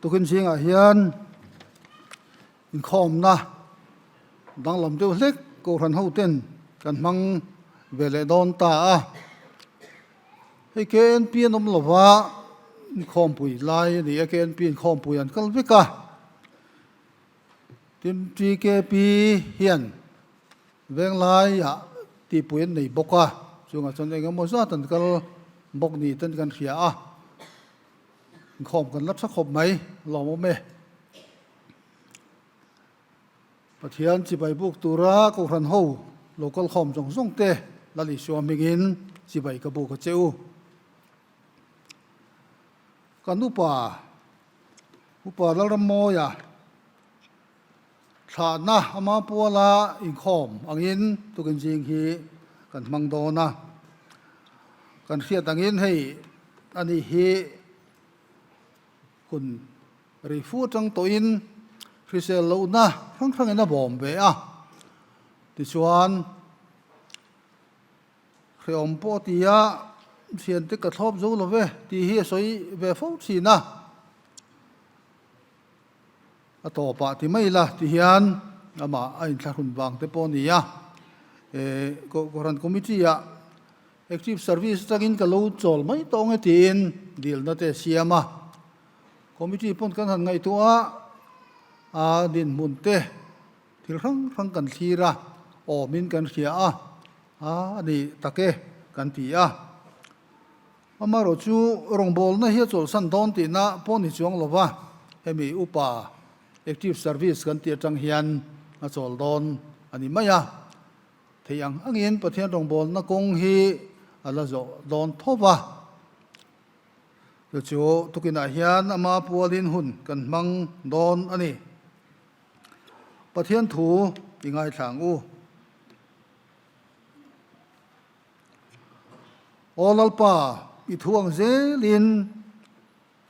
Tukin zingah hian inkhawmna danglam deuh hlek Kohhran hoten kan hmang ve leh dawn ta a. Hei KNP an awm lova inkhawmpui lai a ni a, KNP inkhawmpui an kal vek a. Tin, TKP hian Venglaiah tihpui an nei bawk a, chungah chuan eng emaw zat an kal bawk ni ten kan hria a, inkhawm kan la tha khawp mai, lawmawm e. Pathian chibai buk tura Kohhran ho lo kal khawm zawng zawng te Lal Isua hmingin chibai ka buk a che u. Kan upa, Upa Lalrammawia, Thlahna ama puala inkhawm angin tukin zing hi kan hmang dawn a. Kan hriat angin hei a ni hi hun rei fu atang tawhin hrisel lohna hrang hrangin a bawm ve a. Tichuan hrehawm pawh a ti a, thiante ka thlawp zo lo ve tih hi a sawi ve fo thin a. A tawpah ti mai ila ti hian amah a inthlahrun vang te pawh a ni a, Kohhran Committee ah Active Service atangin ka lo chawl mai tawh ang e tiin dilna te a siam a. Committee pawn kan han ngaihtuah a, a dinhmun te thil hrang hrang kan thlir a, awmin kan hria a, a ni tak e kan ti a. Amaherawh chu rawngbawlna hi a chawlhsan dawn tihna pawh ni chuang lo va, hemi upa active service kan tih atang hian a chawl dawn a ni mai a. Theih ang angin Pathian rawngbawlna kawng hi a la zawh dawn tho va. Chu chu tukinah hian ama pualin hun kan hmang dawn a ni. Pathian thu i ngaithla ang u. Aw Lalpa, i thu ang zelin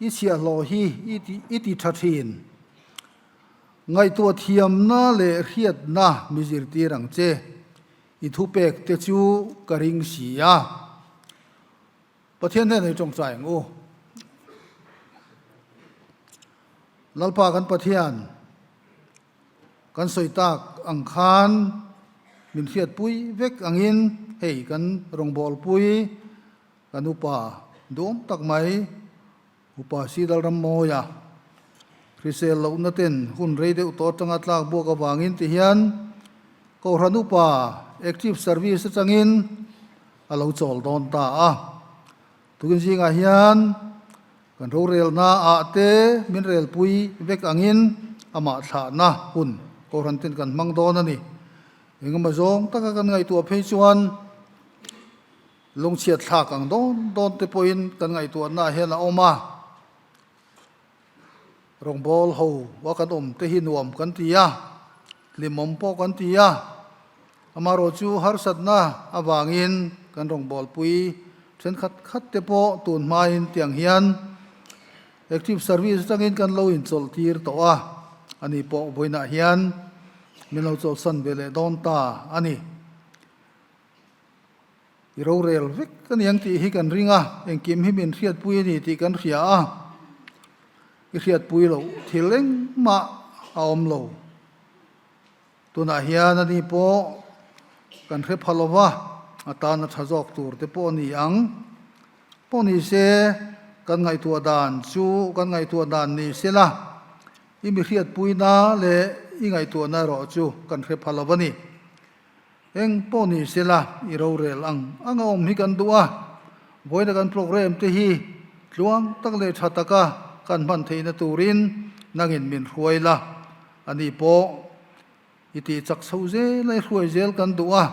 i chhiahhlawh hi i ti tha thin. Ngaihtuah thiamna leh hriatna mi zirtir ang che, i thupek te chu ka ring si a. Pathian hnenah i tawngtai ang u. Lalpa kan Pathian. Kan sawi tak ang khan min hriatpui vek angin hei kan rawngbawlpui kan upa duhawm tak mai Upa Sidal Rammawia hrisel lohna ten hun rei deuh tawh atanga tlak buak avangin ti hian Kohhran Upa Active Service atangin a lo chawl dawn ta a. Tukin zingah hian Kan rorelna ah te min relpui vek angin amah thlahna hun Kohhran ten kan hmang dawn a ni. Engemaw zawng taka kan ngaihtuah phei chuan lungchhiat thlak ang dawn dawn te pawhin kan ngaihtuahna ah hian a awm a. Rawngbâwl ho a kan awm te hi nuam kan ti a, hlimawm pawh kan ti a. Amaherawh chu harsatna avangin kan rawngbawlpui thenkhat khat te pawh tun hmain tiang hian Active Service atangin kan lo inchawlh tir tawh a, ani pawh vawiinah hian min lo chawlhsan ve leh dawn ta a ni. I rorel vek a ni ang tih hi kan ring a, engkim hi min hriatpui a ni tih kan hria a, i hriatpui loh thil engmah a awm lo. Tunah hian ani pawh kan hre pha lova, a tana tha zawk tur te pawh a ni ang. Pawh ni se, kan ngaihtuah dan chu kan ngaihtuah dan ni se la, i mi hriatpuina leh i ngaihtuahna erawh chu kan hre pha lova ni. Eng pawh ni se la, i rorel ang ang a awm hi kan duh a, vawiina kan program te hi tluang tak leh tha taka kan hman theihna turin nangin min hruai la. A ni pawh i tih chak chho zel a, i hruai zel kan duh a,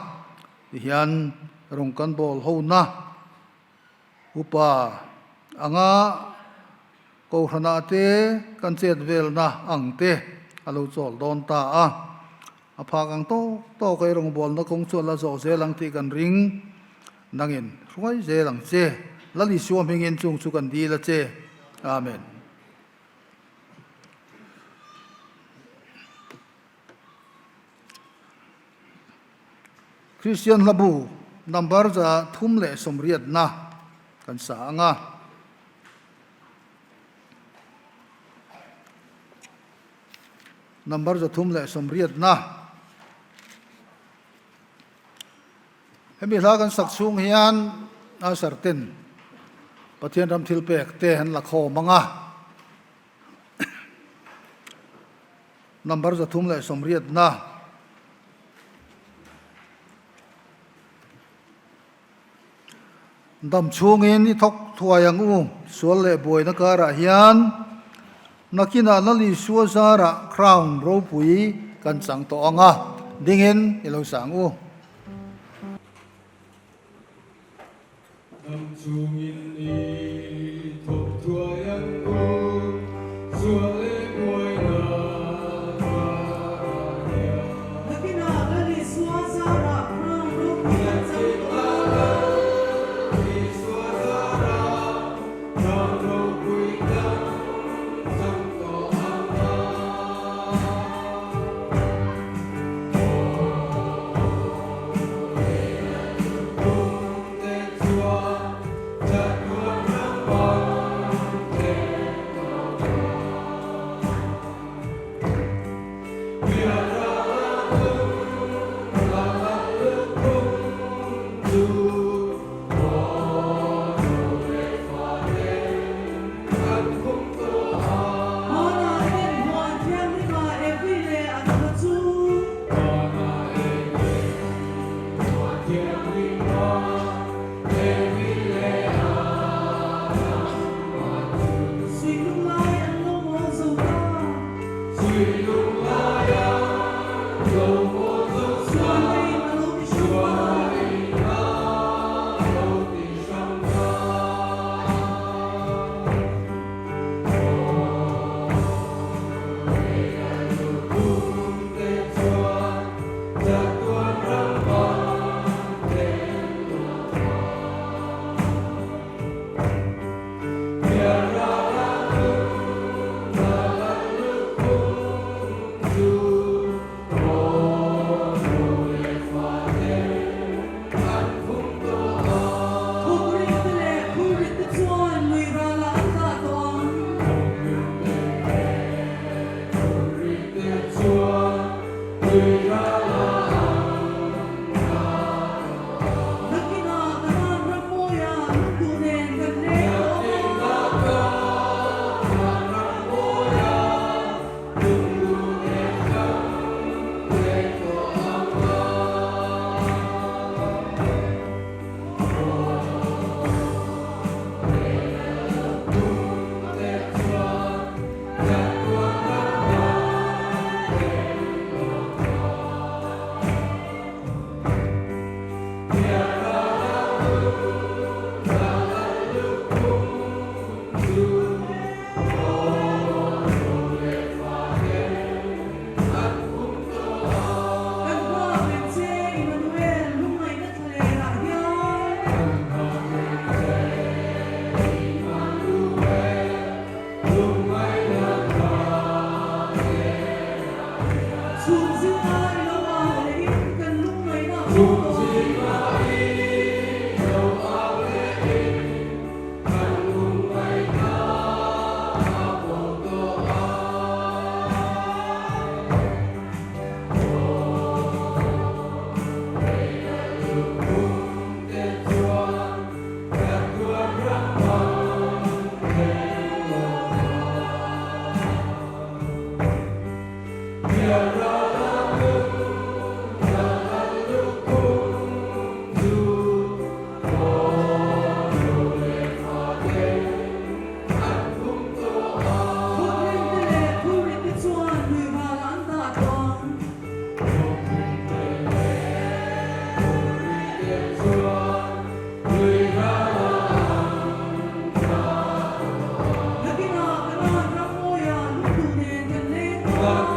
ti hian rawng kan bawl ho na upa anga Kohhranah te kan chet velna ang te a lo chawl dawn ta a, a phak ang tawk tawk a i rawngbawlna kawng chu a la zawh zel ang tih kan ring. Nangin hruai zel ang che, Lal Isua hmingin chung chu kan dil a che. Amen. Kristian hlabu number 380 kan sa ang a. Number 380na. Hemi hla kan sak chhung hian usher ten Pathian ram thil pek te an la khawm ang a. Number 380na. Dam chhungin i thawk thuai ang u, sual leh buaina karah hian nakinah Lal Isua zarah crown ropui kan chang tawh ang a, dingin i lo sang u. Dam chungin i thawk thuai ang u, sual leh buaina karah hian. Nakinah Lal Isua zarah crown ropui kan chang tawh ang a. Isua zarah crown ropui kan chang tawh ang a. Hmanah ten huan thianghlim ah Evi leh an tha chu. Suihlung lai an lo mawl zo ta. Sualin a lo ti hrang ta. Thawkrit te leh phurrit te chuan lui ralah an dah tawh ang. Nakinah Kanan ram mawia lungduh nen kan leng tawh ang a. Kan nghak reng che Immanuel lungngaihna thlalerah hian. Chhung zinga i lo au lehin kan lungngaihna a bo tawh ang. Thawkrim te leh phurrit te chuan lui ralah an dah tawh ang. Nakinah Kanan ram mawia lungduh nen kan leng tawh a.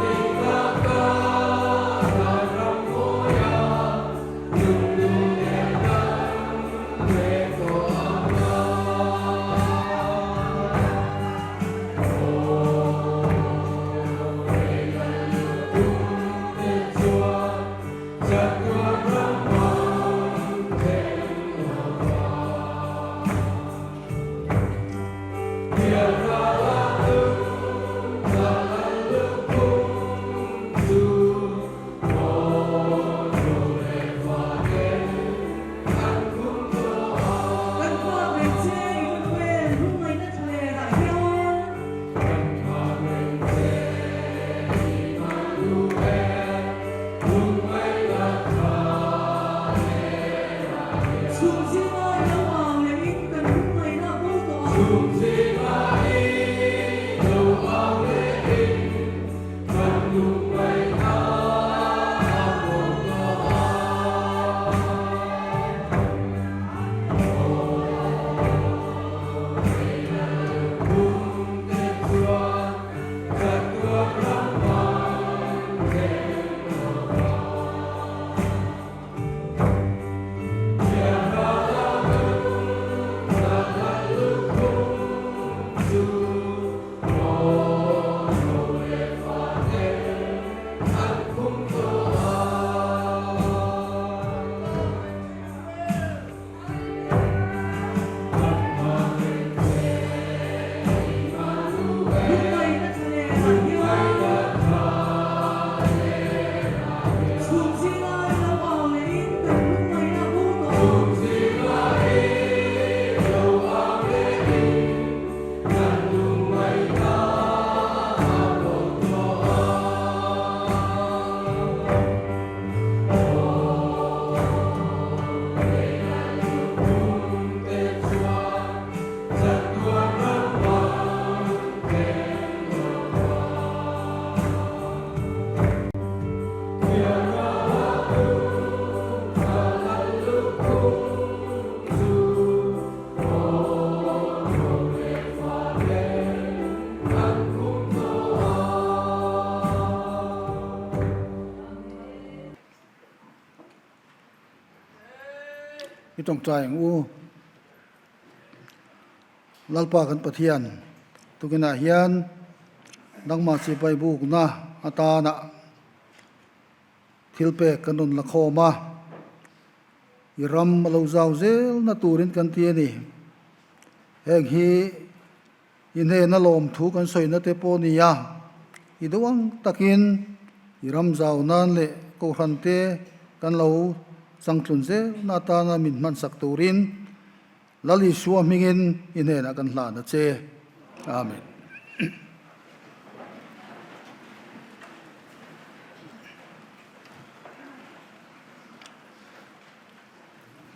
I tawngtai ang u. Lalpa kan Pathian, tukinah hian nangmah chipai bukna atana thil pek kan rawn la khawm a, i ram a lo zau zelna turin kan ti a ni. Heng hi i hnena lawmthu kan sawina te pawh a ni a, i duh ang takin i ram zau nan leh kohhran te kan lo changtlun zelna atana min hmansak turin Lal Isua hmingin i hnenah kan hlan a che. Amen.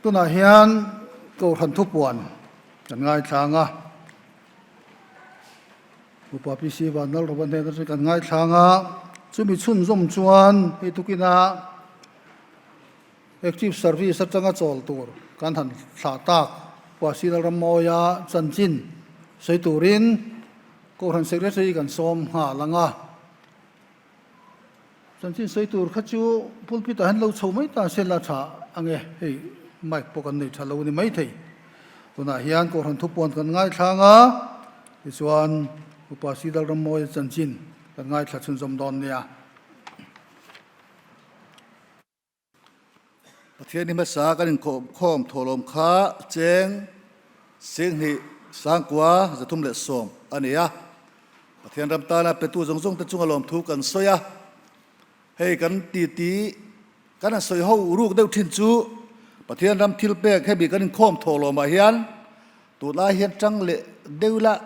Tunah hian Kohhran thupuan kan ngaithlang a, Upa PC Vanlalrova hnen atangin kan ngaithlang a, chumi chhunzawm chuan hei tukinah Active Service atanga chawl tur kan han thlah tak Puahsina Rammawia chanchin sawi turin Kohhran Secretary kan sawm nghal ang a. Chanchin sawi tur kha chu pulpit ah hian lo chho mai ta se la tha ang e, hei mic pawh kan nei tha lo a ni maithei. Tunah hian Kohhran thupuan kan ngaithlang a, tichuan Upa Sidal Rammawia chanchin kan ngaithla chhunzawm dawn nia. Pathian hi hmasa kan inkhawm thawhlawm kha cheng Singhnih Sangkua 310 a ni a. Pathian ram tana petu zawng zawng te chunga lawmthu kan sawi a. Hei kan titi kan han sawi ho ruk deuh thin chu Pathian ram thil pek hemi kan inkhawm thawhlawmah hian tunlai hian tang leh deuh la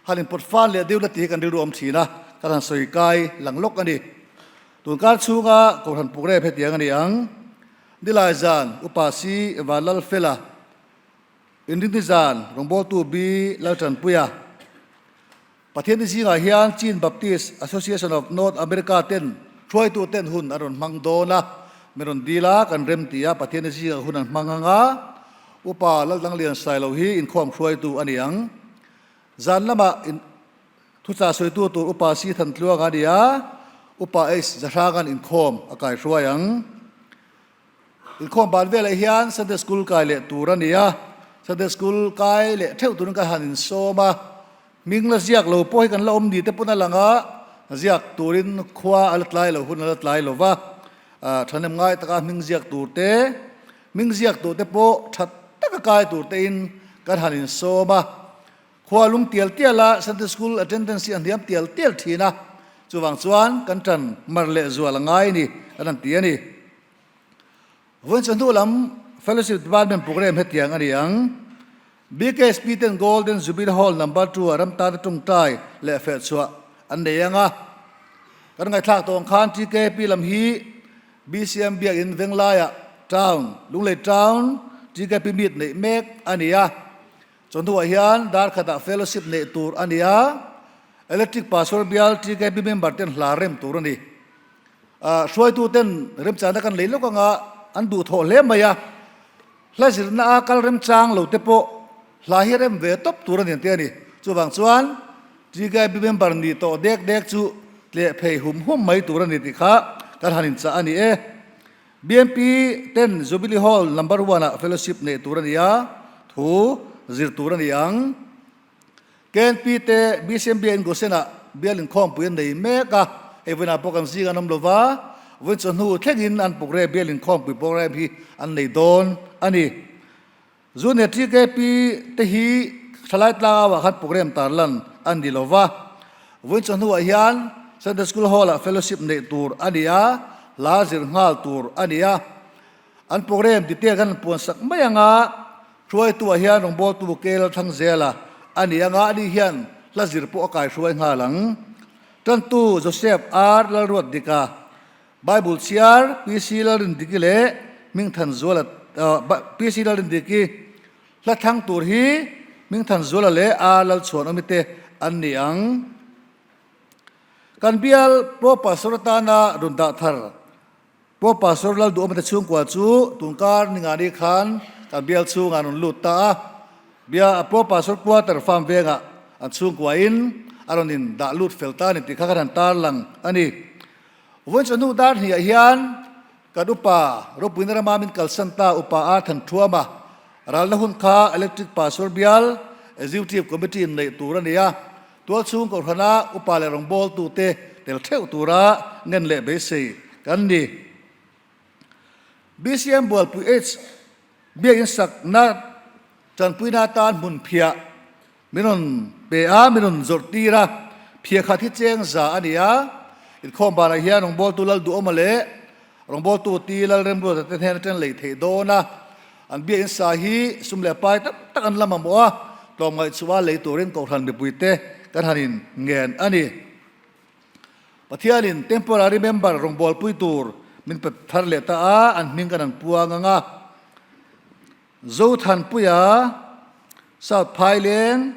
han inpawt fal leh deuh la tih hi kan rilru awm thin a, kan han sawi kai lang lawk a ni. Tunkar chhunga Kohhran Pukrep hetiang a ni ang, Nilai zan Upa Si Vanlalfela, Inrinni zan Rawngbawltu B Laltanpuia. Pathianni zingah hian Chin Baptist Association of North America ten hruaitu ten hun an rawn hmang dawn a, min rawn dil a, kan rem ti a, Pathianni zingah hun an hmang ang a, Upa Laldanglian Sailo hi inkhawm hruaitu a ni ang. Zan lamah in. Thuchah sawitu tur Upa Si Thantluanga a ni a, Upa H Zahranga'n inkhawm a kaihruai ang. Inkhawm ban velah hian Sunday School kai leh tur a ni a, Sunday School kai leh theuh turin ka han insawm a, hming la ziak lo pawh hi kan la awm ni te pawn a lang a, ziak turin khua a la tlai lo, hun a la tlai lo va, thahnem ngai taka hming ziak tur te, hming ziak tur te pawh tha taka kai tur tein kan han insawm a. Khua lung tial tial a Sunday School attendance hi a hniam tial tial thin a, chuvang chuan kan tan mar leh zual a ngai ni kan han ti a ni. Vawiin chawhnu lam Fellowship Department program hetiang a ni ang. BKSP ten Golden Jubilee Hall Number 2 ah ram tana tawngtai leh fehchhuah an nei ang a. Kan ngaihthlak tawh ang khan TKP lam hi BCM Biakinn Venglaiah Town, Lunglei Town, TKP Meet neih mek a ni a. Chawhnuah hian dar khatah fellowship neih tur a ni a, Electric Pastor bial TKP member ten hla rem tur a ni. Hruaitu ten remchana kan lei lawk anga an duh thawh hle mai a, hla zirna a kal remchang lo te pawh hla hi rem ve tawp tur a ni ang te a ni. Chuvang chuan TKP member nih tawh dek dek chu tleh phei hum hum mai tur a ni tih kha kan han inchah a ni e. BMP ten Jubilee Hall Number One ah fellowship neih tur a ni a, thu zir tur a ni ang. KNP te BCMB in Gosen ah bial inkhawmpui an nei mek a, hei vawiinah pawh kan zing an awm lova, vawiin chawhnu thlengin an pukre bial inkhawmpui program hi an nei dawn a ni. Junior TKP te hi thalai tlangau ah khan program tarlan a ni lo va, vawiin chawhnuah hian Sunday School Hall ah fellowship neih tur a ni a, hla zir nghal tur a ni a. An program detail kan han puan sak mai ang a, hruaituah hian rawngbawltu Kel Thangzela a ni ang a, ani hian hla zir pawh a kaihruai nghal ang. Tantu Joseph R Lalruatdika Bible chhiar PC Lalrindiki leh Hmingthanzuala PC Lalrindiki hla thlang tur hi Hmingthanzuala leh A Lalchhuanawmi te an ni ang. Kan bial Pro Pastor atana rawn dah thar Pro Pastor Lalduhawma te chhungkua chu tunkar ningani khan kan bial chhungah an rawn lut ta a. Bia Pro Pastor Quarter Farm vengah an chhungkuain a rawn in dah lut fel ta a ni tih kha kan han tarlang a ni. Vawiin chawhnu dar hniah hian Kan upa ropuina rama min kalsan ta Upa Ar Thanthuama ralna hun kha Electric Pastor Bial Executive Committee in neih tur a ni a, tualchhung kohhrana upa leh rawngbawltute tel theuh tura ngen leh beisei kan ni. BCM Bualpui H biakinn sakna tanpuina atan hmun phiah Min rawn pe a, min rawn zawrh tir a, phiah khat hi cheng za a ni a. Inkhawm banah hian rawngbawltu Lal Duhawma leh rawngbawltu Ti Lal Remruata te hnen atang lei theih dawn a. An biakinn sa hi sum leh pai tam tak an la mamawh a, tlawmngaih chhuah lei turin Kohhran mipuite kan han in ngen a ni. Pathianin temporary member rawngbawlpui tur min pe thar leh ta a, an hming kan han puang ang a. Zothanpuia, South Phaileng,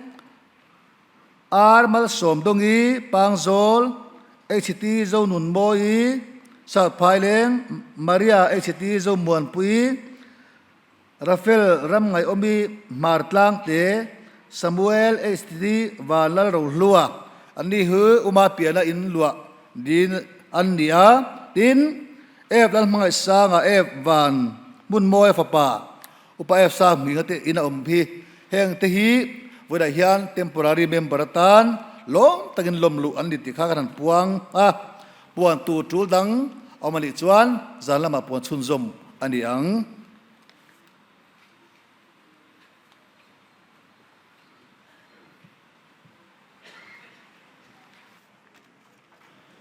Ar Malsawmdawngi, Pangzawl, HT Zonunmawi, South Phaileng, Maria HT Zomuanpui, Rafael Ramngaiawmi, Hmartlangte, Samuel HT Vanlalrohlua, an ni hi Uma piana in luah din an ni a, tin, Ef Lalhmangaihsanga Ef Van Hmunmawia fapa Upa Ef Sanghminga te in a awm hi. Heng te hi vawiinah hian temporary member atan lawm takin lawm luh an ni tih kha kan han puang a, puan tur tul dang a awm a nih chuan zan lamah puan chhunzawm a ni ang.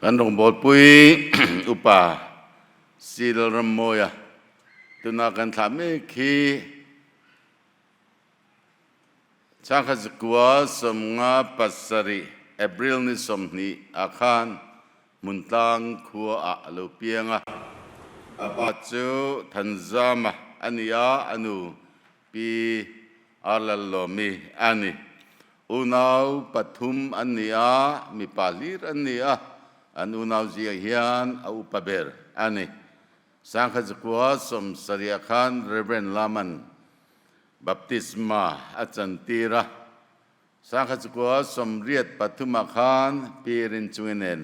Kan rawngbawlpui upa C. Lalrammawia tuna kan thlah mek hi Changkhat zakua 57 April ni 20 ah khan Hmuntlang khua ah a lo piang a. A pa chu Thanzama a ni a, a nu Pi Arlallawmi a ni. Unau pathum an ni a, mipa hlir an ni a, an unau zia hian a upa ber a ni. Sangkhat zakua 70 ah khan Rev. Laman baptisma a chantir a, Sangkhat zakua 83 ah khan Pi Rinchungi nen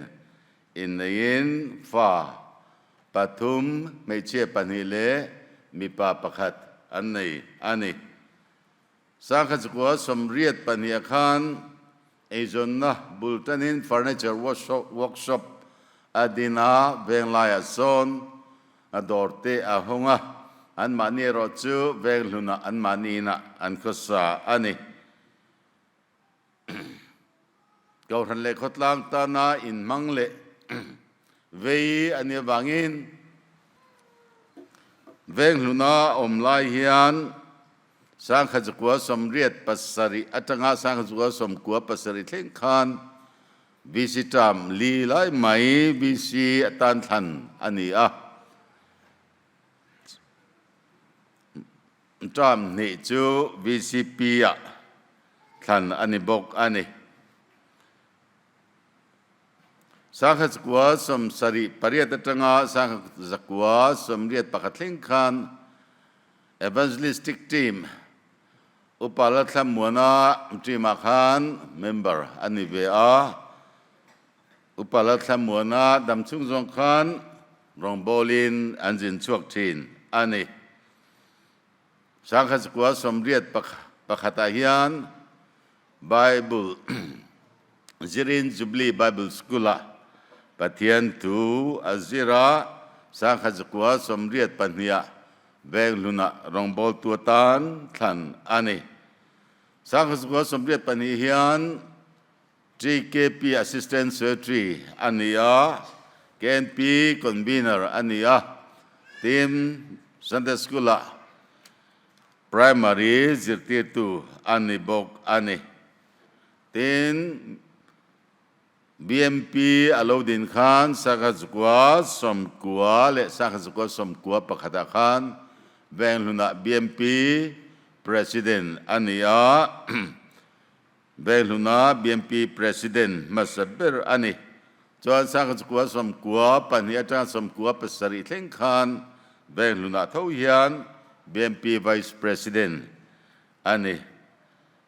inneiin fa pathum, hmeichhia pahnih leh mipa pakhat an nei a ni. Sangkhat zakua 82 ah khan eizawnna bul tanin furniture workshop a din a, venglaiah sawn a dawr te a hawng a, anmahni erawh chu venghlunah anmahni inah an khawsa a ni. Kohhran leh khawtlang tana inhmang leh vei a nih avangin venghluna awm lai hian Sangkhat zakua 87 atanga sangkhat zakua 97 thleng khan VC term li lai mai VC atan thlan a ni a. Term hnih chu VCP ah thlan a ni bawk a ni. Sangkhat zakua 78 atanga sangkhat zakua 81 thleng khan Evangelistic Team Upa Lalthlamuana team-ah khan member a ni ve a. Upa Lalthlamuana damchhung zawng khan rawngbawlin an zin chhuak thin a ni. Sangkhat zakua 81 ah hian Bible zirin Jubilee Bible School-ah Pathian thu a zir a, sangkhat zakua 82 ah Venghlunah rawngbawltu atan thlan a ni. Sangkhat zakua 82 hian TKP Assistant Secretary a ni a, KNP Convener a ni a, tin Sunday School-ah Primary zirtirtu a ni bawk a ni. Tin, BMP a lo din khan sangkhat zakua 90 leh sangkhat zakua 91 ah khan Venghlunah BMP President a ni a, Venghluna BMP President hmasa ber a ni. Chuan sangkhat zakua 92 atanga 97 thleng khan Venghlunah tho hian BMP Vice President a ni.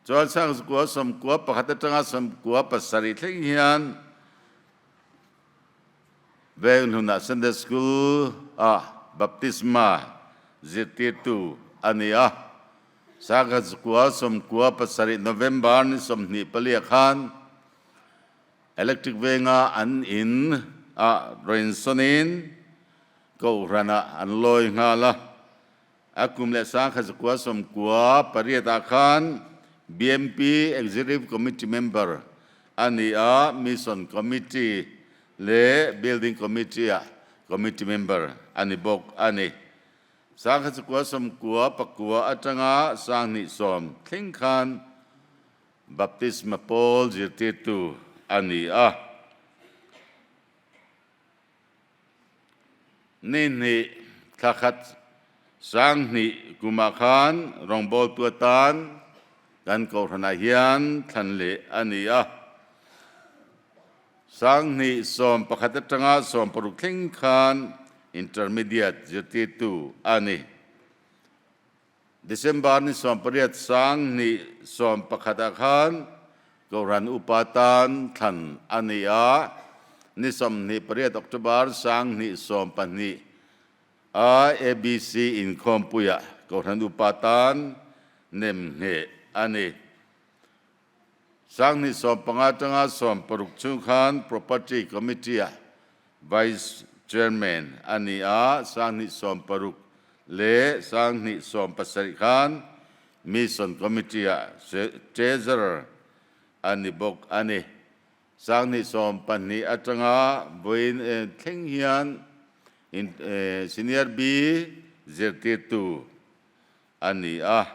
Chuan sangkhat zakua 91 atanga 97 thleng hian Venghlunah Sunday School ah Baptisma zirtirtu a ni a. Sangha zakua 97 November ni 24 khan Electric Venga an in ah rawn sawnin Kohhranah an lawi nghal a. A kum leh 1998 ah khan BMP Executive Committee member a ni a, Mission Committee leh Building Committee ah committee member a ni bawk a ni. 1999 atanga 2010 thleng khan Baptisma pawl zirtirtu a ni a. Ni hnih thla khat 2000 kumah khan rawngbawltu atan kan kohhranah hian thlan leh a ni a. 2011 atanga 16 thleng khan Intermediate zirtirtu a ni. December ni 18 2011 ah khan Kohhran Upa tan thlan a ni a, ni 28 October 2012 a ABC inkhawmpuiah Kohhran Upa tan nem ngheh a ni. 2015 atanga 16 chhung khan Property Committee-ah Vice Chairman a ni a, 2016 leh 2017 khan Mission Committee-ah Treasurer a ni bawk a ni. 2012 atanga vawiin thleng hian Senior B zirtirtu a ni a.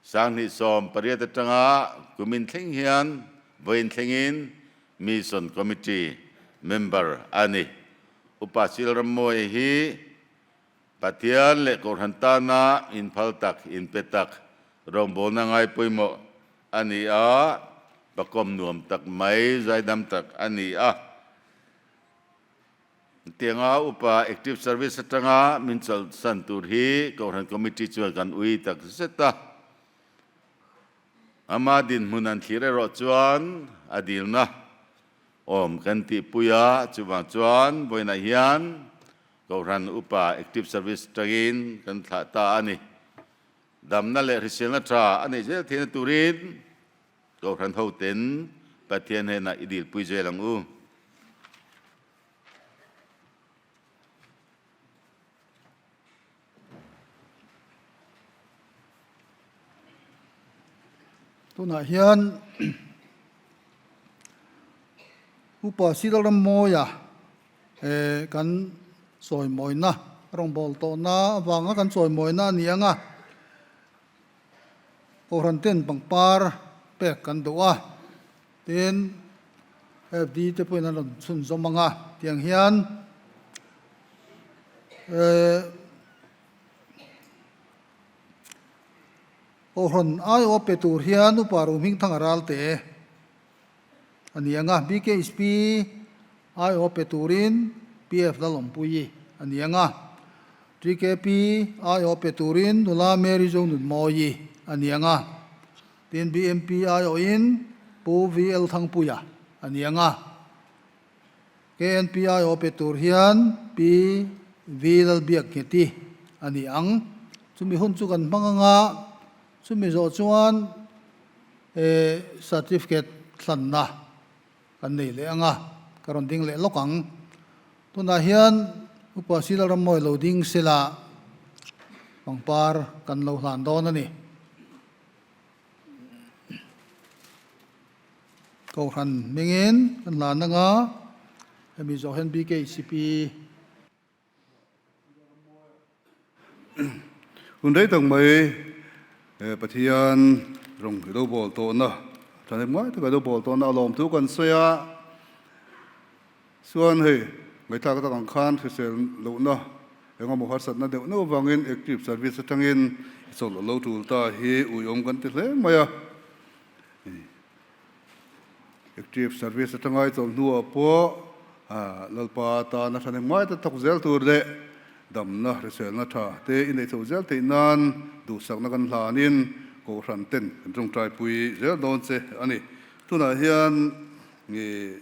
2018 atanga kumin thleng hian vawiin thlengin Mission Committee member a ni. Upa Silrammawia hi Pathian leh Kohhran tana inphal tak, inpe tak, rawngbawlna ngai pawimawh a ni a, pakawm nuam tak mai, zaidam tak a ni a. Tianga upa Active Service atanga min chawlhsan tur hi Kohhran Committee chuan kan ui tak zet a. Ama dinhmun an thlir erawh chuan a dilna awm kan tihpui a, chuvang chuan vawiinah hian Kohhran upa Active Service atangin kan thlah ta a ni. Damna leh hriselna tha a neih zel theihna turin Kohhran hoten Pathian hnenah i dilpui zel ang u. Tunah hian Upa Silalrammawia kan chawimawina rawngbâwl tawhna avânga kan chawimawina a ni ang a. Kohhran ten pangpar pek kan duh a, tin FD te pawhin an rawn chhunzawm ang a, tiang hian eh Kohhran aiawh pe tur hian Upa Rohmingthanga Ralte a ni ang a, BKHP aiawh pe turin PF Lalawmpuii a ni ang a, TKP aiawh pe turin Nula Mary Zonunmawii a ni ang a, tin BMP aiawhin Pu VL Thangpuia a ni ang a, KNP aiawh pe tur hian Pi V Lalbiakngheti a ni ang. Chumi hun chu kan hmang ang a, chumi zawh chuan E certificate hlanna kan nei leh ang a, ka rawn ding leh lawk ang. Tunah hian Upa Sila Rammawi lo ding sela pangpar kan lo hlan dawn a ni. Kohhran hmingin kan hlan ang a, hemi zawh hian BKCP. Hun rei tak mai Pathian rawng i lo bawl tawhna, thahnem ngai taka i lo bawl tawhna a lawm thu kan sawi a. Chuan hei ngaihthlak tak ang khan hrisel lohna engemaw harsatna deuh neuh avangin active service atangin i chawlh a lo tul ta hi uiawm kan ti hle mai a. Active service atanga i chawlh hnuah pawh Lalpa tana thahnem ngai ta thawk zel tur leh damna hriselna tha te i neih chhoh zel theih nan duhsakna kan hlanin Kohhran ten kan tawngtaipui zel dawn che a ni. Tunah hian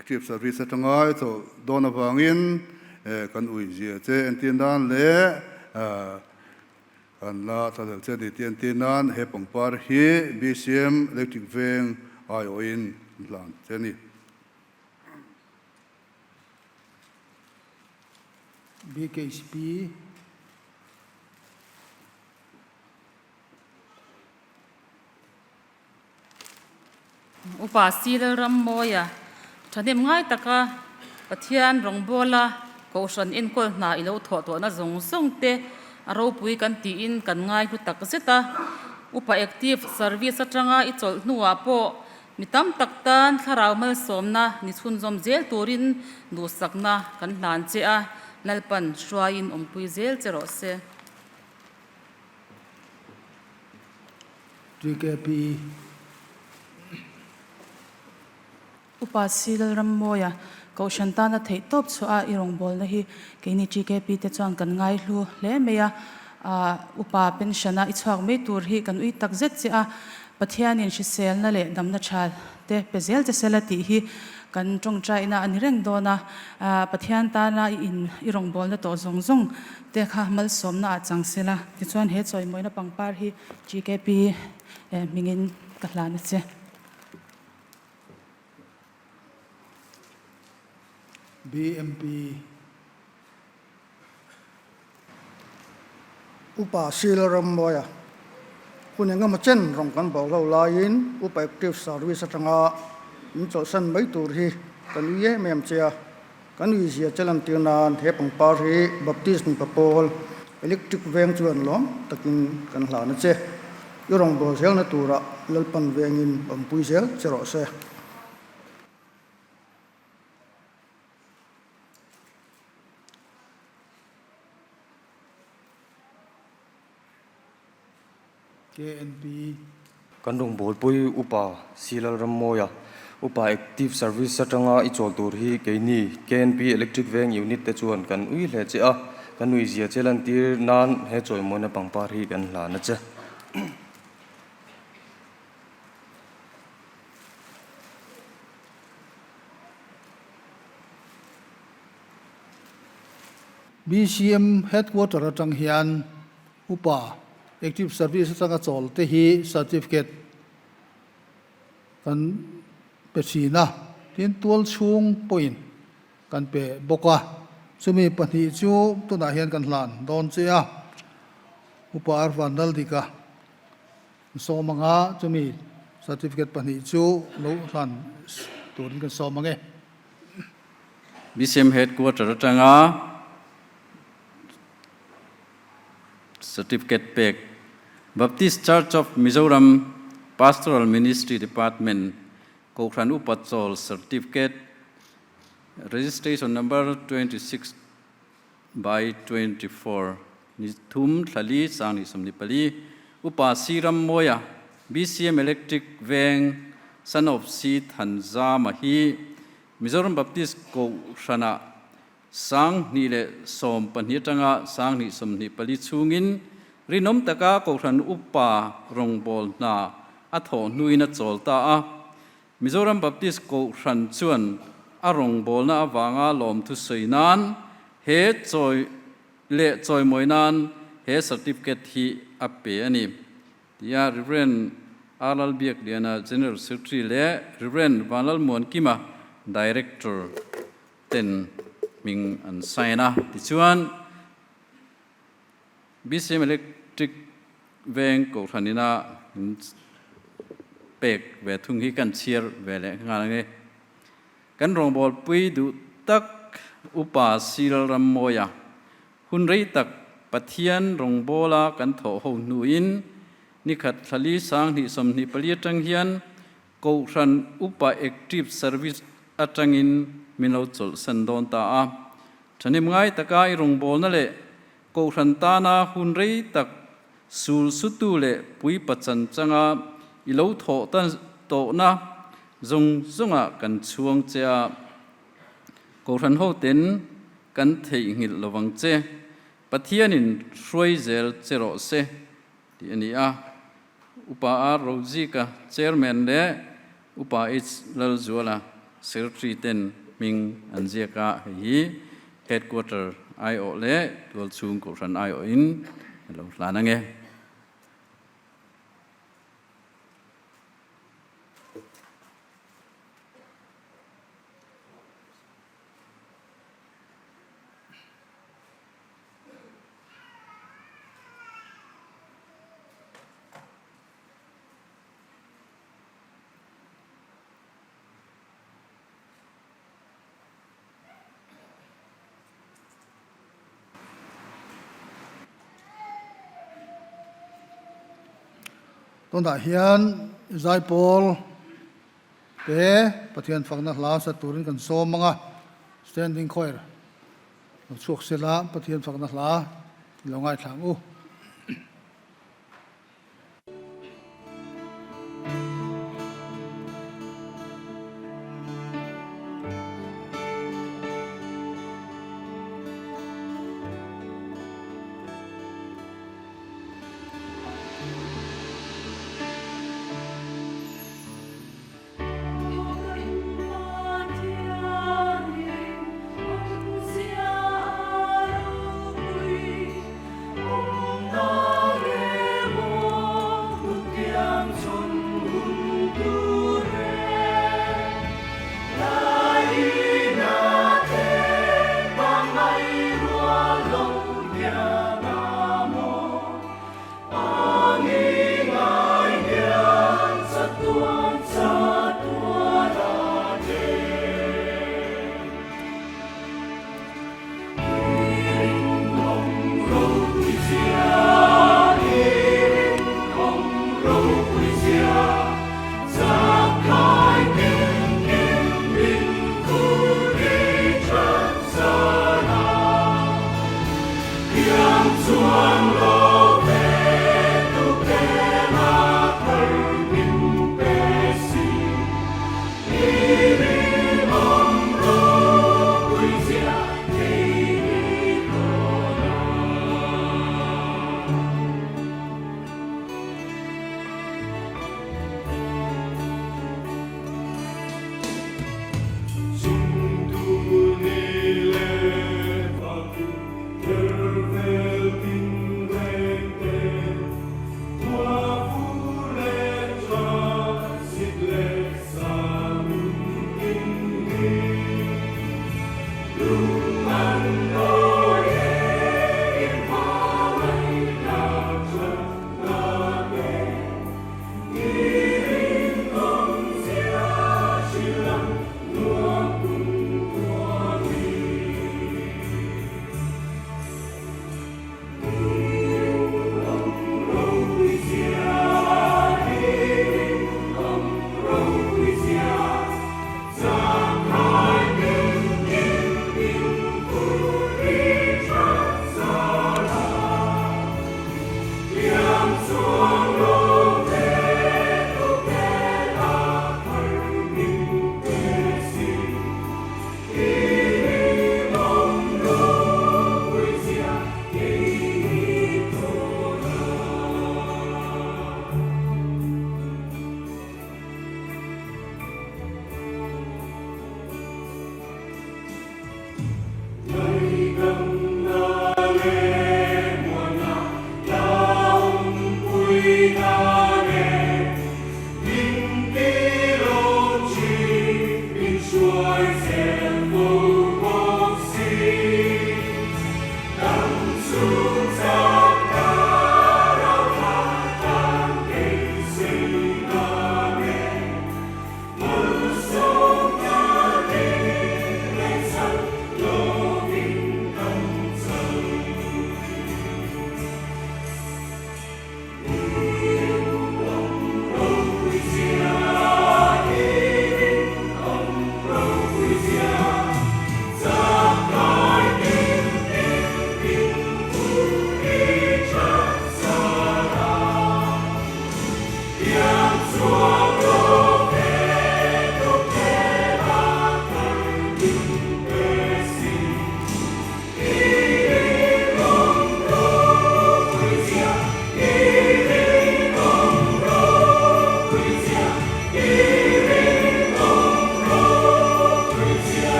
Active service atanga i chawlh dawn avangin. kan ui zia che entir nan leh kan la thlahlel che a ni tih entir nan he pangpar hi BCM Electric Veng aiawhin an hlan che a ni. BKHP. Upa Si Lalrammawia thahnem ngai taka Pathian rawngbawla Kohhran enkawl hna i lo thawh tawhna zawng zawng te a ropui kan tiin kan ngai hlu tak zet a. Upa Active Service atanga i chawlh hnuah pawh mi tam tak tan thlarau malsawmna ni chhunzawm zel turin duhsakna kan hlan che a, Lalpan hruaiin awmpui zel che rawh se. TKP. Upa Si Lalrammawia, Kohhran tana theih tawp chhuah a i rawngbawlna hi keini TKP te chuan kan ngaihlu hle mai a. Upa pension-a i chhuak mai tur hi kan ui tak zet che a, Pathianin hriselna leh damna tha te pe zel che sela tih hi kan tawngtaina a ni reng dawn a. Pathian tana i in i rawngbawlna tawh zawng zawng te kha malsawmna ah chang sela tichuan he chawimawina pangpar hi TKP hmingin ka hlan a che. BMP. Upa Sila Rammawia hun engemaw chen rawng kan bawk lo laiin Upa Active Service atanga min chawlhsan mai tur hi kan ui em em che a, kan ui zia che lantir nan he pangpar hi Baptist mipa pawl Electric veng chuan lawm takin kan hlan a che. I rawngbâwl zelna turah Lalpan vengin awmpui zel che rawh se. KNP. Kan rawngbawlpui Upa Si Lalrammawia, Upa Active Service atanga i chawl tur hi keini KNP Electric Veng Unit te chuan kan ui hle che a, kan ui zia che lantir nan he chawimawina pangpar hi kan hlan a che. BCM Headquarter atang hian Upa Active Service atanga chawl te hi Certificate kan pe thin a, tin tual chhung pawhin kan pe bawk a, chumi pahnih chu tunah hian kan hlan dawn che a, Upa Arvan Laldika sawm anga chumi Certificate pahnih chu lo hlan turin kan sawm ang e. BCM Headquarter atanga Certificate pek Baptist Church of Mizoram Pastoral Ministry Department Kohhran Upa Chawl Certificate Registration Number 26 by 24 ni thum thlali sang ni 24 Upa Si Rammawia BCM Electric Veng Son of Si Thanzama hi Mizoram Baptist Kohhranah 2012 atanga 2024 chhungin rinawm taka Kohhran Upa rawngbâwl hna a thawh hnuin a chawl ta a. Mizoram Baptist Kohhran chuan a rawngbâwlna avanga lawmthu sawi nan he chawi leh chawimawi nan he certificate hi a pe a ni, tia Rev. R. Lalbiakliana, General Secretary leh Rev. Vanlalmuankima, Director. ten hming an sign a. Tichuan, BCM Electric Veng Kohhran ina min pek ve thung hi kan chhiar ve leh nghal ang e. Kan rawngbawlpui duh tak Upa Cyril Rammawia hun rei tak Pathian rawngbawla kan thawh ho hnuin nikhat thlali 2024 atang hian Kohhran Upa Active Service atangin min lo chawlhsan dawn ta a. Thahnem ngai taka i rawngbawlna leh Kohhran tana hun rei tak sul sutu leh puipa chanchanga i lo thawh ta tawhna zawng zawngah kan chhuang che a. Kohhran hoten kan theihnghilh lovang che. Pathianin hruai zel che rawh se tih a ni a. Upa R. Rozika, Chairman leh Upa H. Lalzuala, Secretary ten hming an ziak a, hei hi Headquarter aiawh leh Tualchhung Kohhran aiawhin a lo hlan ang e. Tunah hian Zaipawl te Pathian fakna hla sa turin kan sawm ang a, Standing Choir lo chhuak sela Pathian fakna hla i lo ngaithla ang u.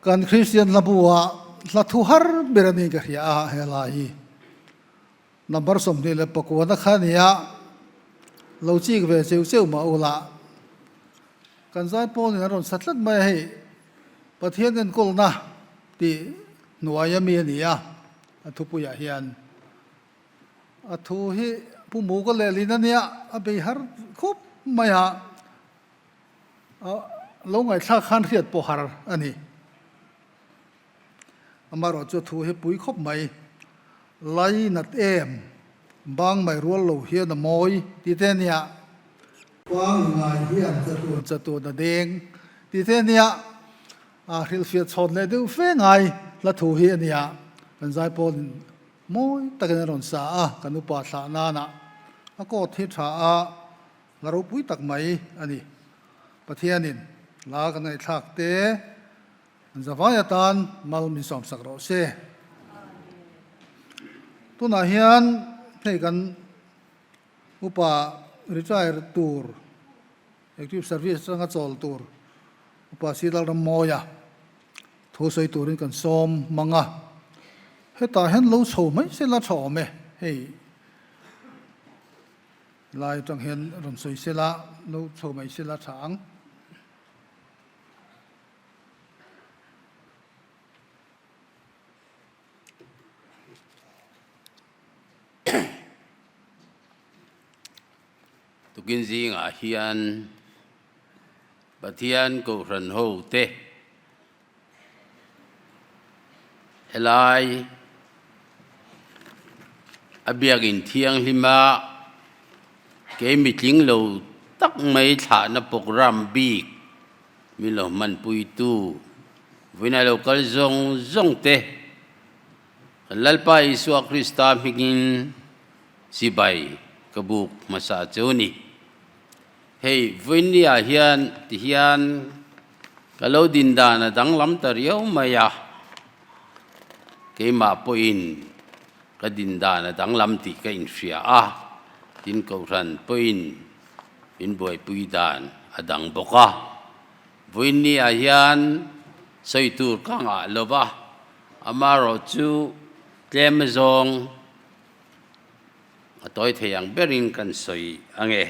Kan Kristian hla bu-ah hla thu har ber a ni ka hria a he lai hi. Number 29 na kha nia lo chik ve cheu cheu mah ula kan zai pawl in a rawn sa tlat mai a hei Pathian enkawlna tih hnuai ami a ni a a thupuiah hian a thu hi Pu Muka lehlin a nia a bei har khup mai a lo ngaihthlak khan hriat pawh har a ni. Amaherawh chu thu hi pui khawp mai. Lai nat em, bang mai rual lo hian a mawi ti te nia. Bang ngai hian chatuan chatuan a deng ti te nia. A hrilhfiah chhawn leh deuh fe ngai hla thu hi a nia. Kan zaipawlin mawi takin a rawn sa a, kan upa thlah nana a coat hi tha a, hla ropui tak mai a ni. Pathianin hla kan ngaihthlak te. An zavai atan mal min sawmsak rawh se. Tunah hian hei kan upa retire tur, active service atanga chawl tur upa Sidal Rammawia thu sawi turin kan sawm mang a. Hetah hian lo chho mai se la tha awm e, hei lai atang hian rawn sawi se la, lo chho mai se la tha ang. Tukin zingah hian Pathian Kohhran ho te helai a biakin thianghlima kei mitling lo tak mai thlahna program bik Min lo hmanpuitu vawiinah lo kal zawng zawng te, kan Lalpa Isua Krista hmingin chibai ka buk hmasa cheu ni. Hei vawiinniah hian tihian ka lo din dan a danglam ta riau mai a, keimah pawhin ka din dan a danglam tih ka inhria a, tin Kohhran pawhin min buaipui dan a dang bawk a. Vawiinniah hian sawi tur ka ngah lo va, amaherawh chu tlem azawng a tawi thei ang berin kan sawi ang e.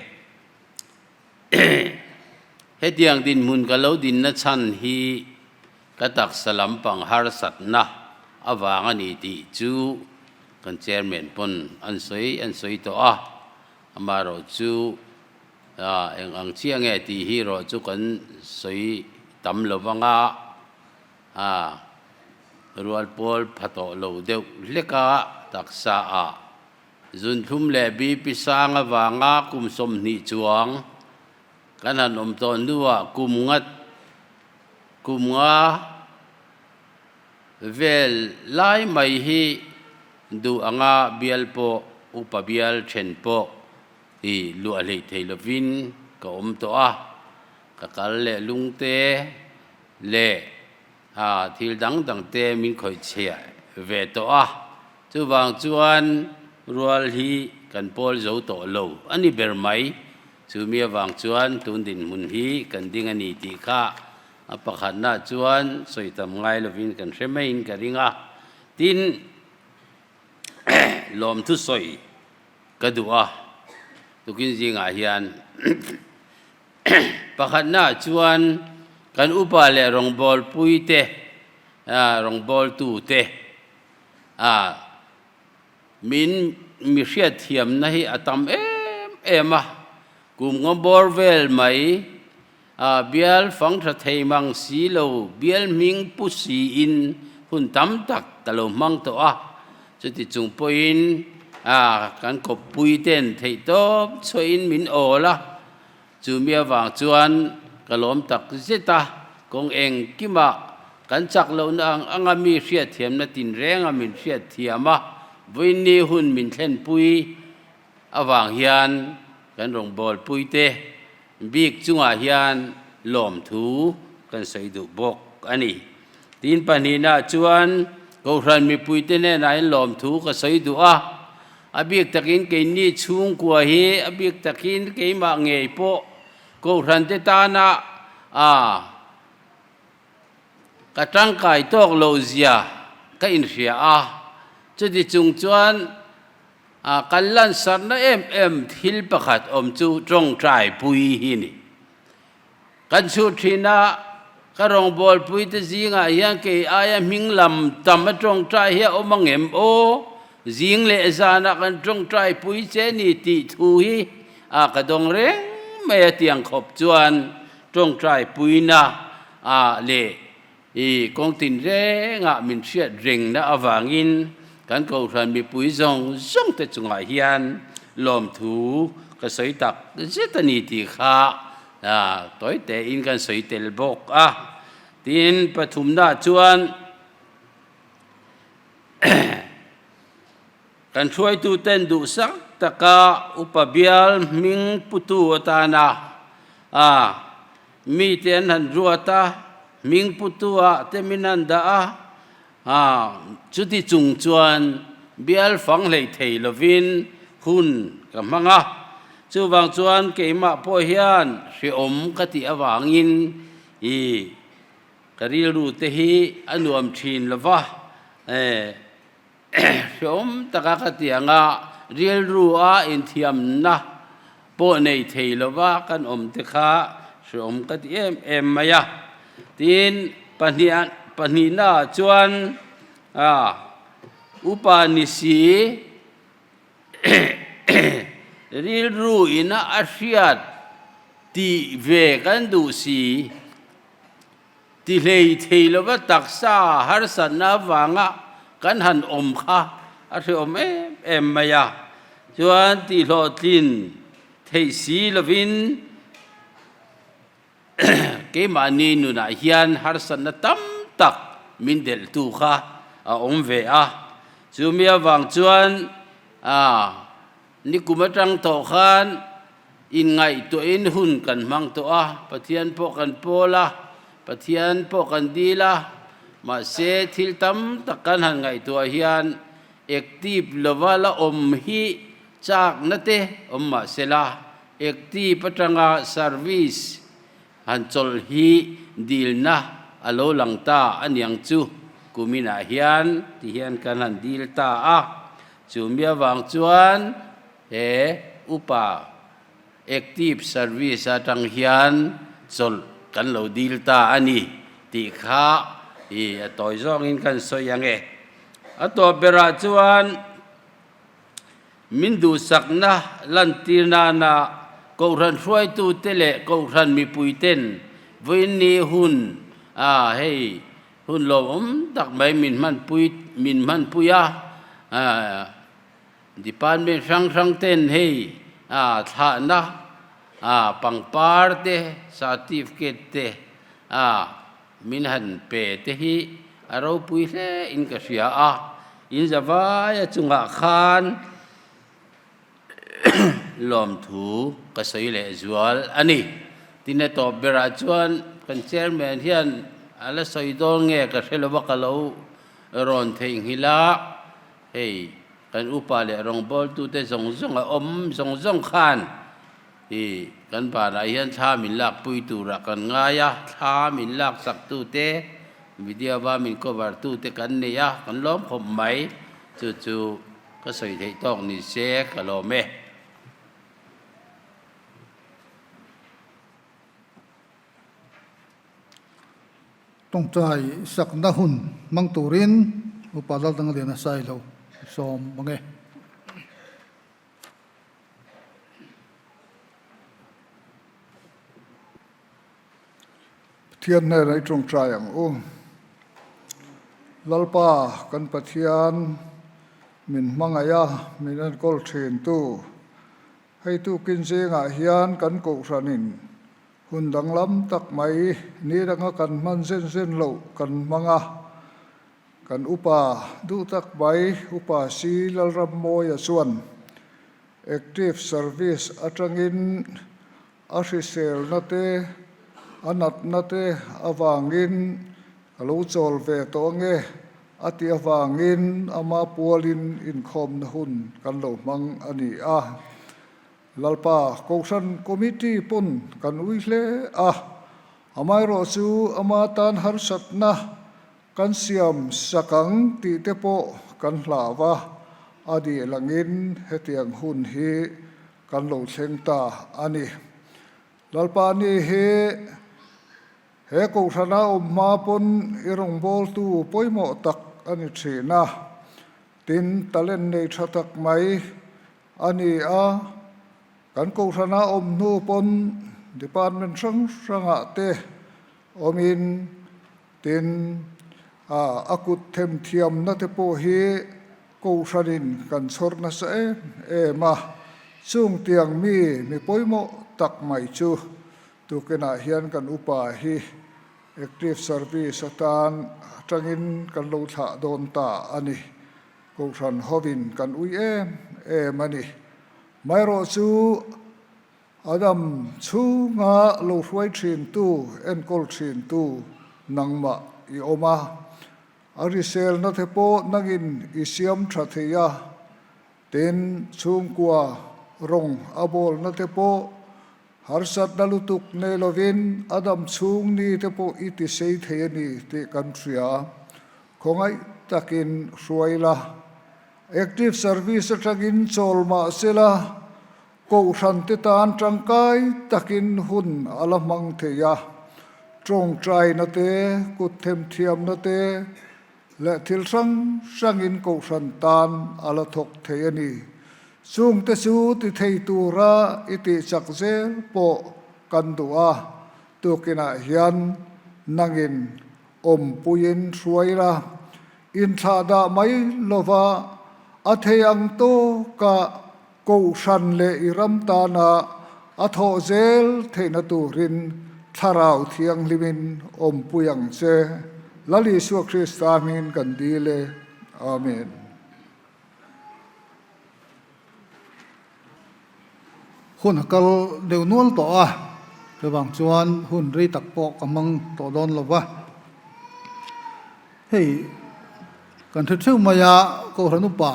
Hetiang dinhmun ka lo dinna chhan hi ka taksa lampang harsatna avang a ni tih chu kan chairman pawn an sawi an sawi tawh a. Amaherawh chu eng ang chiah nge tih hi erawh chu kan sawi tam lo vang a, rual pawl pha tawh lo deuh hlek a, taksa ah zunthlum leh BP sang avanga kum 20 chuang kan han awm tawh hnuah kum ngat kum nga Vel lai mai hi duh anga bial pawh upa bial then pawh i luah hleih thei lovin ka awm tawh a, ka kal leh lungte leh thil dang dang te min khawih chhiah ve tawh a, chuvang chuan rual hi kan pawl zo tawh lo a ni ber mai, chumi avang chuan tun dinhmun hi kan ding a ni tih kha A pakhatna chuan sawi tam ngai lovin kan hre maiin ka ring a, tin lawmthu sawi ka duh a, tukin zingah hian pakhatna chuan kan upa leh rawngbawlpui te, rawngbawltu te min mi hriatthiamna hi a tam em em a, kum ngaw bawr vel mai A bial fang tha thei mang si lo, bial hming pu siin hun tam tak ka lo hmang tawh a, chuti chung pawhin a kan kawppui ten theih tawp chhuahin min awl a, chumi avang chuan ka lawm tak zet a, kawng engkimah kan chak lohna ang anga mi hriatthiamna tinrenga min hriatthiam a, vawiinni hun min thlenpui avang hian kan rawngbawlpui te Bik chungah hian lawmthu kan sawi duh bawk a ni. Tin pahnihna chuan Kohhran mipuite hnenah hian lawmthu ka sawi duh a, a bik takin keini chhungkua hi a bik takin keimah ngei pawh Kohhrante tana a. Ka tangkai tawk loh zia ka inhria a, chuti chung chuan kan lansarna em em thil pakhat awm chu tawngtai pui hi ni. Kan chhut thin a, ka rawngbawlpui te zingah hian kei aia hming lam tam a tawngtai hi a awm ang em aw? Zing leh zanah kan tawngtai pui che ni tih thu hi a ka dawng reng mai a tiang khawp chuan tawngtai puina a leh I kawng tinrengah min hriat rengna avangin kan Kohhran mipui zawng zawng te chungah hian lawmthu ka sawi tak zet a ni tih kha tawi tein kan sawi tel bawk a. Tin, pathumnaah chuan Kan hruaituten duhsak taka upa bial hming putu atana a mite an han ruat a, hming putu ah te min han dah a, a chuti chung chuan bial fang hlei thei lovin hun ka hmang a. Chuvang chuan keimah pawh hian hreawm ka tih avangin i ka rilru te hi a nuam thin lova, e. Hreawm taka ka ti ang a, rilru a inthiamna pawh nei thei lova kan awm te kha hreawm ka ti em em mai a. Tin, pahnih pahnihna ah chuan a upa ni si rilru ina a hriat tih ve kan duh si. Ti hlei thei lova taksa harsatna avanga kan han awm kha a hreawm em em mai a, chuan tihhlawhtlin theih si lovin keimahni nunah hian harsatna tam tak min delhtu kha a awm ve a, chumi avang chuan Nikum atang tawh khan inngaihtuahin hun kan hmang tawh a, Pathian pawh kan pawl a, Pathian pawh kan dil a, mahse thil tam tak kan han ngaihtuah hian active lova la awm hi chakna te awm mahsela active atanga service han chawlh hi dilna a lo lang ta a niang chu kuminah hian ti hian kan han dil ta a. Chu mi avang chuan he upa active service atang hian chawlh kan lo dil ta a ni tih kha i a tawi zawngin kan sawi ang e. A tawp berah chuan min duhsakna lantir nana Kohhran hruaitute leh Kohhran mipuiten vawiinni hun a hei Hun lawmawm tak mai min hmanpui min hmanpui a, department hrang hrang ten hei thlahna pangpar te certificate te min han pe te hi a ropui hle in ka hria a, in zavai a chungah khan Lawmthu ka sawi leh zual a ni. Tin a tawp berah chuan kan chairman hian a la sawi dawn nge ka hre lova ka lo rawn theihnghilh a, hei kan upa leh rawngbawltute zawng zawng a awm zawng zawng khan i kan banah hian thla min lakpui turah kan ngai a, thla min laksaktute video va min cover tute kan nei a, kan lawm khawp mai chu chu. Ka sawi theih tawk ni se ka lawm e. Tawngtai sakna hun hmang turin Upa Laldangaliana Sailo sawm ang e. Pathian hnenah i tawngtai ang u. Lalpa kan Pathian min hmangaih a, min enkawl thintu. Hei tukin zingah hian kan kohhranin hun danglam tak mai ni danga kan hman zen zen loh kan hmang a. Kan upa duh tak mai Upa Si Lalrammawia chuan Active Service atangin A hriselna te, a natna te avangin ka lo chawl ve tawh ange a tih avangin ama pualin inkhawmna hun kan lo hmang a ni a. Lalpa Kohhran Committee pawn kan ui hle a, amaherawhchu ama tan harsatna. kan siam sak ang tih te pawh kan hlau a, a dil angin hetiang hun hi kan lo thleng ta a ni. Lalpa ni hi he kohhrana awm hma pawn i rawngbawltu pawimawh tak a ni thin a, tin talent nei tha tak mai a ni a, kan kohhrana awm hnu pawn department hrang hrangah te awmin tin a kut themthiamna te pawh hi kohhranin kan chhawr nasa em em a, chung tiang mi mi pawimawh tak mai chu tukinah hian kan upa hi active service atan atangin kan lo thlah dawn ta a ni. Kohhran hovin kan ui em em a ni. Maherawh chu Adam chhunga lo hruai thintu, enkawl thintu nangmah i awm a. A riselna te pawh nangin i siam tha thei a. Tin, chhungkua rawng a bawlna te pawh harsatna lutuk nei lovin Adam chhung ni te pawh i ti sei thei a ni tih kan hria. Khawngaih takin hruai la. Active service atangin chawl mah sela, Kohhran te tan tangkai takin hun a la hmang thei a. Tawngtaina te, kut themthiamna te leh thil hrang hrangin Kohhran tan a la thawk thei a ni. Chungte chu ti thei tura i tih chak zel pawh kan duh a, tukinah hian nangin Awmpuiin hruai la, inthlahdah mai lova a thei ang tawka Kohhran leh i ram tana a thawh zel theihna turin Thlarau Thianghlimin awmpui ang che. Lal Isua Krista hmingin kan dil e. Amen. Hun a kal deuh nual tawh a, chuvang chuan hun rei tak pawh ka hmang tawh dawn lo va. Hei kan hre theuh mai a, Kohhran upa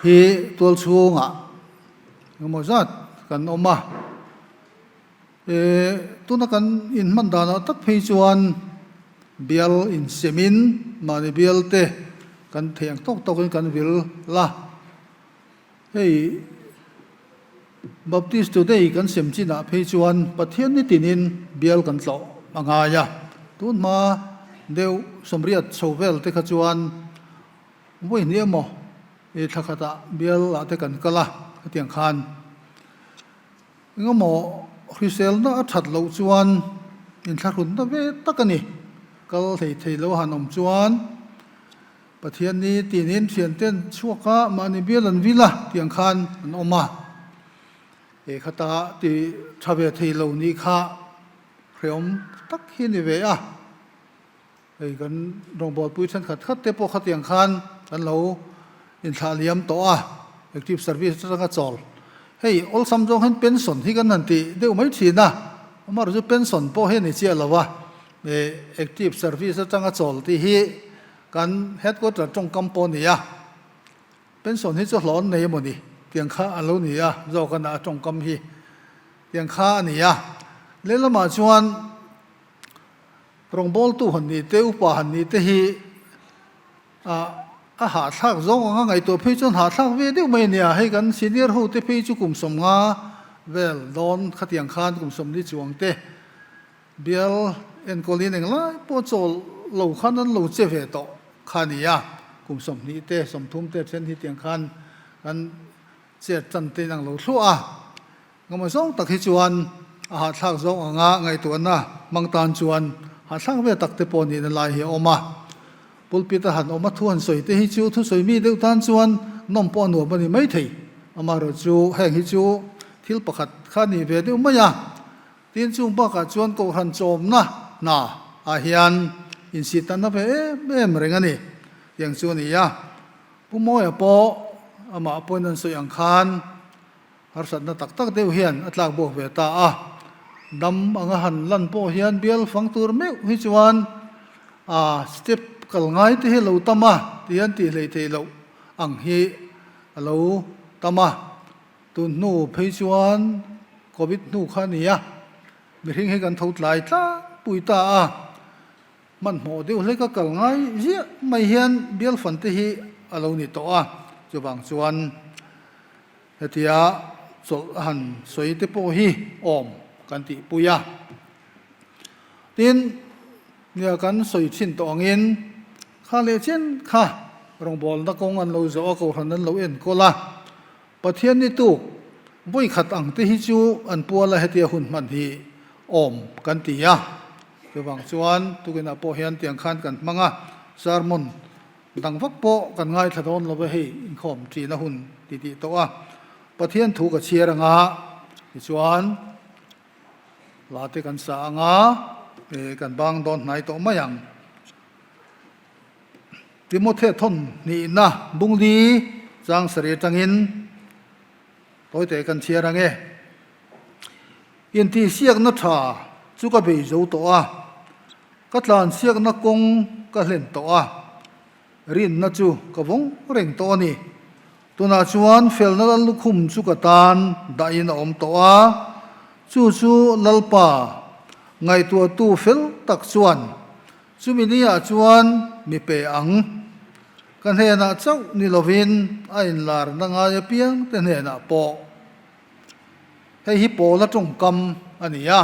hi tual chhungah engemaw zat kan awm a, tuna kan inhman danah tak phei chuan bial insemin mahni bial te kan theih ang tawk tawkin kan vil la. Hei Baptist Today kan sem chinah phei chuan Pathian ni tinin bial kan tlawh a ngai a. Tun hma deuh sawmriat chho vel te kha chuan vawi hnih emaw i thla khatah bial ah te kan kal a, hetiang khan engemaw hriselna a that loh chuan inthlahrunna ve tak a ni. Kal thei thei lo han awm chuan. Pathian ni tinin thianten chhuak a, mahni bial an vil a tih ang khan an awm a. He khata ti tha ve thei lo nih kha hrehawm tak hi a ni ve a. Hei kan rawngbawlpui thenkhat khat te pawh khatiang khan kan lo inthlah liam tawh a, active service atanga chawl. Hei awlsam zawng hian pension hi kan han ti deuh mai thin a, amaherawhchu pension pawh hi a ni chiah lo a, active service atanga chawl tih hi Kan headquarter tawngkam pawh a ni a, pension hi chu hlawh an nei emaw ni tiang kha a lo ni a, zawk a na a tawngkam hi tiang kha a ni a. Lehlamah chuan rawngbawltu han nih te, upa han nih te hi ah a hahthlak zawng anga ngaihtuah phei chuan hahthlak ve deuh mai a nia, hei kan senior ho te phei chu kum 50 vel dawn khatiang khan kum 40 chuang te Bial enkawlin englai pawh chawl lo khan an lo che ve tawh kha a ni a, kum 20 te, 30 te then hi tiang khan kan chet tan te inang lo thluah a. Engemaw zawng tak hi chuan a hahthlak zawng anga ngaihtuahna hmang tan chuan hahthlak ve tak te pawh nihna lai hi a awm a. Pulpit a han awm a, thu han sawi te hi chu thusawi mi deuh tan chuan nawm pawh a nuam a ni maithei. Amaherawhchu heng hi chu thil pakhat kha a ni ve deuh mai a. Tin, chung bakah chuan Kohhran chawmna hna ah hian insitanna ve em em reng a ni tiang chu a ni a. Pu Mawia pawh amah pawhin an sawi ang khan harsatna tak tak deuh hian a tlak buak ve ta a. Dam anga han lan pawh hian bial fang tur meuh hi chuan a step kal ngai te hi a lo tam a ti hian tih hleih theih loh ang hi a lo tam a. Tun hnu phei chuan Covid hnu kha a ni a, mihring hi kan tho tlai tlangpui ta a. Hmanhmawh deuh hlek a kal ngai ziah mai hian bial fan te hi a lo ni tawh a, chuvang chuan hetia chawlh a han sawi te pawh hi awm kan tihpui a. Tin, nia kan sawi thin tawh angin kha leh chen kha rawngbawlna kawng an lo zawh a, kohhran an lo enkawl a, Pathian ni tuk vawi khat ang te hi chu an pual a hetia hun hman hi awm kan ti a. Chuvang chuan tukinah pawh hian tiang khan kan hmang a, sermon dang vak pawh kan ngaithla dawn lo va hei inkhawm ṭihna hun ti tih tawh a. Pathian thu ka chhiar anga tichuan hla te kan sa anga kan bang dawn hnai tawh mai ang. Timothy thawn hnihna bungli chang sarih atangin tawite kan chhiar ang e. Intihsiakna tha chu ka bei zo tawh a, ka tlansiakna kawng ka hlen tawh a, rinna chu ka vawng reng tawh a ni. Tunah chuan felna lal lukhum chu ka tan dahin a awm tawh a, chu chu Lalpa ngaihtuahtu fel tak chuan Chumi niah chuan mi pe ang. Ka hnenah chauh ni lovin a inlarna ngai apiang te hnenah pawh. Hei hi Paula tawngkam a ni a.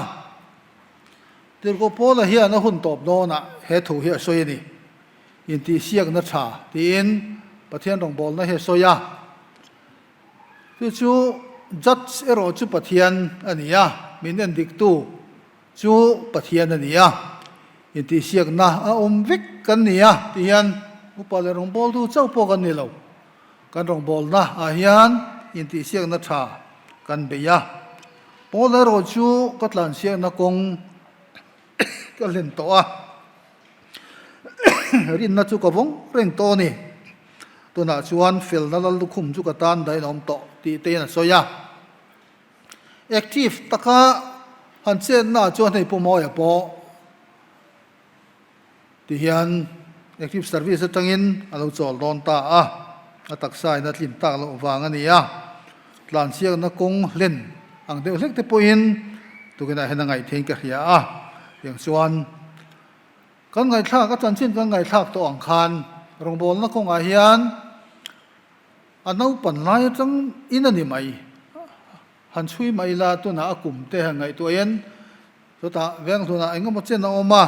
Tirhkoh Paula hian a hun tawp dawnah he thu hi a sawi a ni. Intihsiakna tha tiin Pathian rawngbawlna hi a sawi a. Chu chu Judge erawh chu Pathian a ni a, min endiktu. Chu Pathian a ni a, intihsiakna a awm vek kan ni a tih hian upa leh rawngbawltu chauh pawh kan ni lo. Kan rawngbawlna ah hian intihsiakna tha kan bei a. Paul erawh chu ka tlansiakna kawng ka hlen tawh a, rinna chu ka vawng reng tawh a ni. Tunah chuan felna lal lukhum chu ka tan dahin a awm tawh tih te in a sawi a. Active taka han chetna chuan hei Pu Mawia pawh ti hian active service atangin a lo chawl dawn ta a, a taksa in a tlin tak loh vang a ni a, tlansiakna kawng hlen ang deuh hlek te pawhin tukinah hian a ngaih theiin ka hria a, tiang chuan kan ngaihthlak a chanchin kan ngaihthlak tawh ang khan rawngbawlna kawngah hian A naupan lai atang in a ni mai. Han chhui mai la tunah a kum te han ngaihtuah in chutah Venghlunah eng emaw chen a awm a,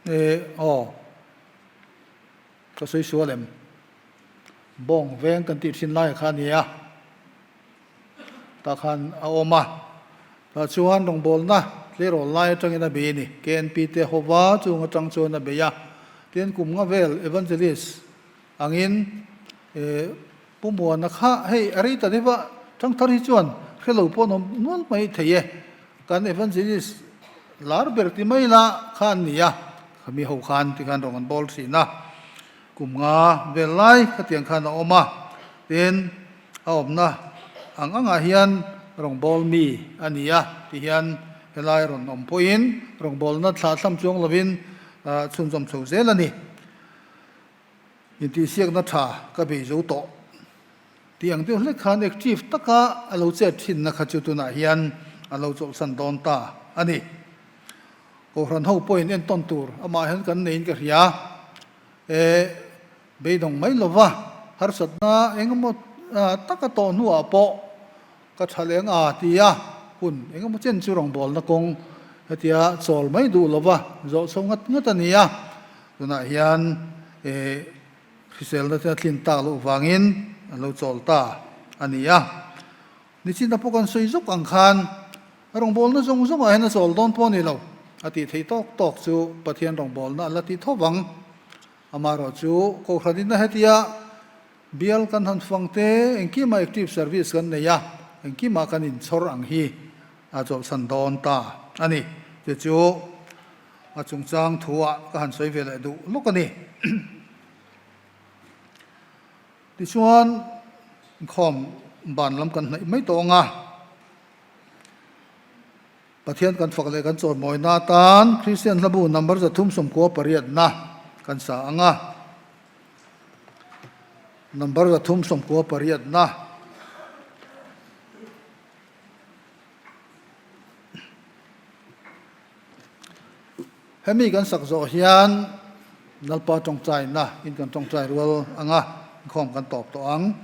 e aw ka sawi sual em? Bawng veng kan tih thin lai kha a ni a, tah khan a awm a. Tah chuan rawngbawlna tleirawl lai atangin a bei a ni. KNP te hova chung atang chuan a bei a. Tin kum nga vel Evangelist Angin e Pu Muana kha hei a rei ta deuh a, Thangthar hi chuan hre lo pawh an awm nual mai thei e. Kan Evangelist lar ber ti mai la kha an ni a, khami ho khan ti khan rawng an bawl thin a. Kum nga vel lai khatiang khan a awm a, tin a awmna ang angah hian rawngbâwl mi a ni a ti hian helai rawn awm pawhin rawngbâwlna thlah thlam chuang lovin chhunzawm chho zel a ni. Intihsiakna tha ka bei zo tawh tih ang deuh hlek khan active taka a lo chet thinna kha chu tunah hian a lo chawlhsan dawn ta a ni. Kohhran ho pawhin entawn tur amah hian kan neiin ka hria. E beidawng mai lova harsatna engemaw taka tawh hnuah pawh ka tha leng a ti a, hun engemaw chen chu rawngbawlna kawng hetia chawl mai duh lova zawh chho ngat ngat a ni a, tunah hian eh hriselna te a tlin tak loh vangin a lo chawl ta a ni a. Nichina pawh kan sawi zawk ang khan rawngbawlna zawng zawngah hian a chawl dawn pawh a ni lo, a tih theih tawk tawk chu Pathian rawngbawlna a la ti tho vang. Amaherawh chu Kohhranin a hetia Bial kan han fang te, engkimah active service kan nei a, engkimah kan inchhawr ang hi a chawlhsan dawn ta a ni. Chu chu a chungchang thuah ka han sawi ve leh duh lawk a ni. Tichuan, inkhawm ban lam kan hnaih mai tawh ang a. Pathian kan fak leh kan chawimawi atan Kristian hlabu number 398 na kan sa ang a. Number 398 na. Hemi kan sak zawh hian Lalpa tawngtaina in kan tawngtai rual anga inkhawm kan tawp tawh ang.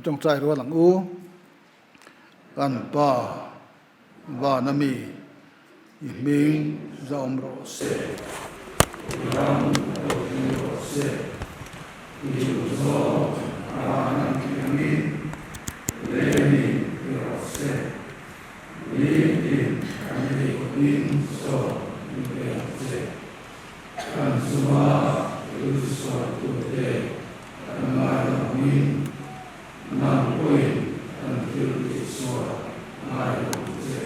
Tawngtai rual ang u, kan Pa Vana mi i hming zahawm rawh se, i ram lo thleng rawh se, i duhzawng vana mi angin. Lei ni rawh se. Nitin kan ei khawpin chaw min pe ang che. Kan chunga thil sualtute kan ngai lovin nang pawhin kan thil tihsual ngai lo che.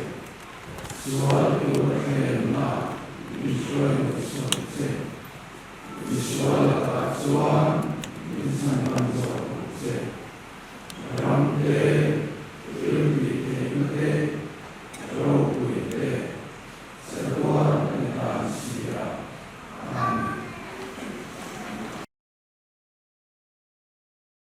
Sual tur a thlem.